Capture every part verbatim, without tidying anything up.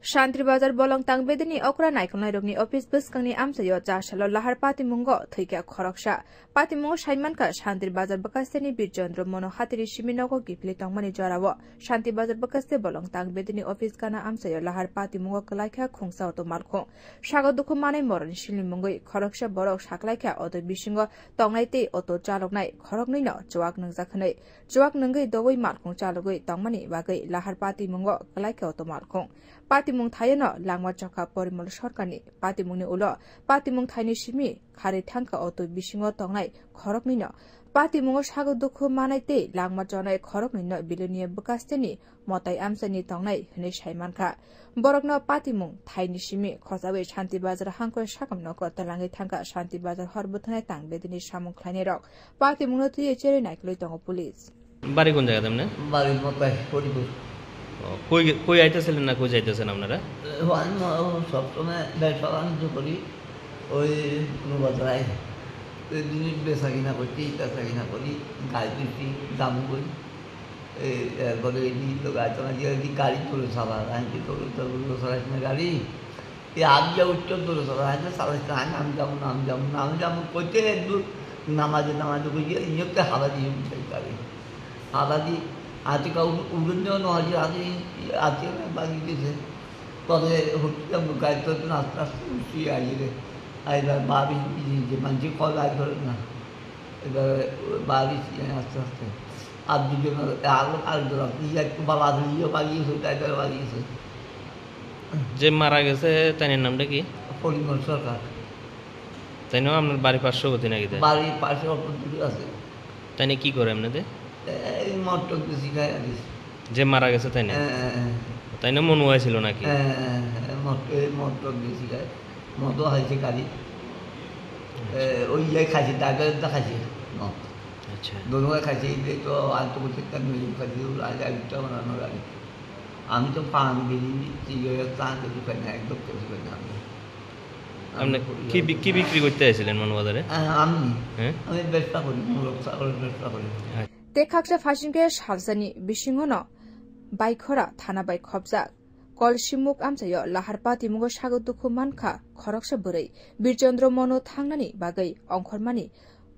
Shanti Bazar bolong tang bedini okra naikolnairokni office bwskangni amchaio chasalo lahar patimungo thwikha khoroksa. Patimungo saimankha Shanti Bazar bwkasteni Bir Chandra Mono hatiri simi nogo kiphilwi tongmani jorao. Shanti Bazar bwkaste bolong tang bedini office gana amchaio lahar patimungo kwlaikha khungsa auto malkhung. Sago dukhu manai moroni silni mungwi khoroksa borok saklaikha auto bisingo tongnai tei auto chaloknai khoroknwino chuak nwngjak hwnwi. Chuak nwngwi dogwi malkhung chalogwi tongmani bagwi lahar patimungo kwlaikha auto malkhung. Patimung thaiono langma chokha Porimol Sarkarni. Patimungni ulo patimung thaini simi kharwi thangkha auto bisingo tongnai khoroknwino. Patimungo sago dukhu manai tei langma chonai khoroknwino Belonia bwkasteni motai amchaini tongnai hwnwi saimankha. Borokno patimung thaini simi khochaui Shanti Bazar hangkhe sakam nogo twlangwi thangkha. Shanti Bazar hor bwthanai tang bedini samung khlainairok patimungno twiwi cherwi naikolwi tongo police. বাড়ি কোন জায়গাতে আপনার? বাড়ির মাথায় হরিপুর। ও, কই, কই আইতেছিলেন না কই যাইতেছেন আপনারা? ও, আমি ম-, ও, সবসময় ব্যবসা বাণিজ্য করি, ওই কোনো বাজারে আই। ওই জিনিস বেচা কিনা করছি, বেচা কিনা করি, গাই দিচ্ছি, দাম করি। এই, এরপরে এই জিনিস তো গাড়ি চালাচ্ছি, এই গাড়ি চলে চালা, আমি কি চলে, চলে, চলে চালাচ্ছি না গাড়ি? এই আবজা উত্তর ধরে ধরে, "আচ্ছা, চালাইস না, আমি যাবো না, আমি যাবো না, আমি যাবো না।" কইতে একটু নামাজে, নামাজে কইতে ইয়তে হারা দিয়ে উঠে গাড়ি। হারা দিয়ে আজকে উড়-, উড়ন দেওয়া নয়, আজকে, আজকে বাগি গেছে। পরে হচ্ছে আমরা গাড়ি তো আস্তে আস্তে উঠছি আইরে। আর এবার বাড়ি যে, যে মানছি কল আর ধরে না। এবার বাড়ি আস্তে আস্তে। আর দুজন আরো, আর দুজন, কি একটু বাবা আছে, ইয়ে বাগিয়েছে, তাই তাই বাগিয়েছে। যে মারা গেছে, তাইনের নামটা কি? পরিমল সরকার। তাইনও আপনার বাড়ির পার্শ্ববর্তী নাকি তাই? বাড়ির পাশে অল্প দূরে আছে। তাইনে কি করে এমনিতে? এই মদ টদ বেশি খায় আর কি। যে মারা গেছে তাইনে? হ্যাঁ, হ্যাঁ, হ্যাঁ। তাইনে মনু আইছিল নাকি? হ্যাঁ, হ্যাঁ, হ্যাঁ, মদ, এই মদ টদ বেশি খায়। মদও খাইছে গাড়ি। এ, ওই ইয়ে খাইছে, ড্রাইভারটা খাইছে মদ। আচ্ছা। দোনোটা খাইছে, এই তো আর তো বলছে, "কেন এই খাইছে?" ওরা আগে একটা বানানো গাড়ি। আমি তো পান, বিড়ি, সিগারেট, চা কিছু খাই না, একদম কিছু খাই না আমি। আপনি আমি কি বি-, কি বিক্রি করতে আইছিলেন মনুবাজারে? আ-, আমি? হ্যাঁ? আমি ব্যবসা করি, মূলত চাউলের ব্যবসা করি। আচ্ছা। Tei khaksa phaisingkhe salsani bisingono Baikhora thana bai khopjak Kolsimuk amchaio lahar patimungo sago dukhu mankha khoroksa bwrwi. Birchandra Mono thangnani bagwi ongkhormani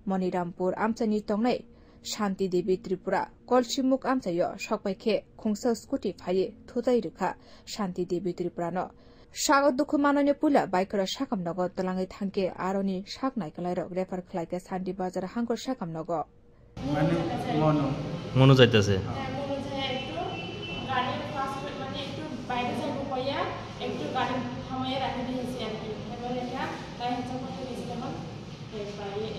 Monirampur amchaini tongnai Shanti Devi Tripura. Kolsimuk amchaio sokpai khe khungsa scooty phaiwi thutai rwkha Shanti Devi Tripurano. Sago dukhu manwino puila Baikhora sakam nogo twlangwi thangkhe aroni sak naikolairok refer khlaikha Shanti Bazar hangkor sakam nogo. মানে মনো। মনো যাইতেছে। হ্যাঁ, মনো যায় একটু গাড়ি ফাস্ট মানে একটু বাইরে যাবো কইয়া একটু গাড়ি থামাইয়া রাখি দিয়েছি আর কি। এবার এটা তাই হচ্ছে কত গেছিলাম?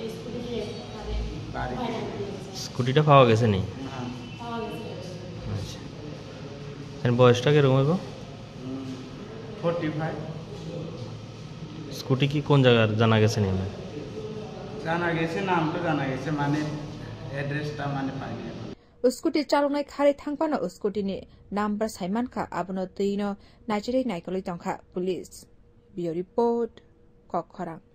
এই স্কুটি দিয়ে তাদের বাইরে দিয়ে গেছে। স্কুটিটা পাওয়া গেছে নি? হ্যাঁ। পাওয়া গেছে। আচ্ছা। এর বয়সটা কিরকম হইব? Forty five. স্কুটি কি কোন জায়গার জানা গেছে নি আপনার? জানা গেছে, নাম তো জানা গেছে, মানে অ্যাড্রেসটা মানে পাইনি এখন। Scooty chaloknai kharwi thangphano scooty ni number saimankha, abono twino naichirwi naikolwi tongkha police. Bureau report, Kokkhorang.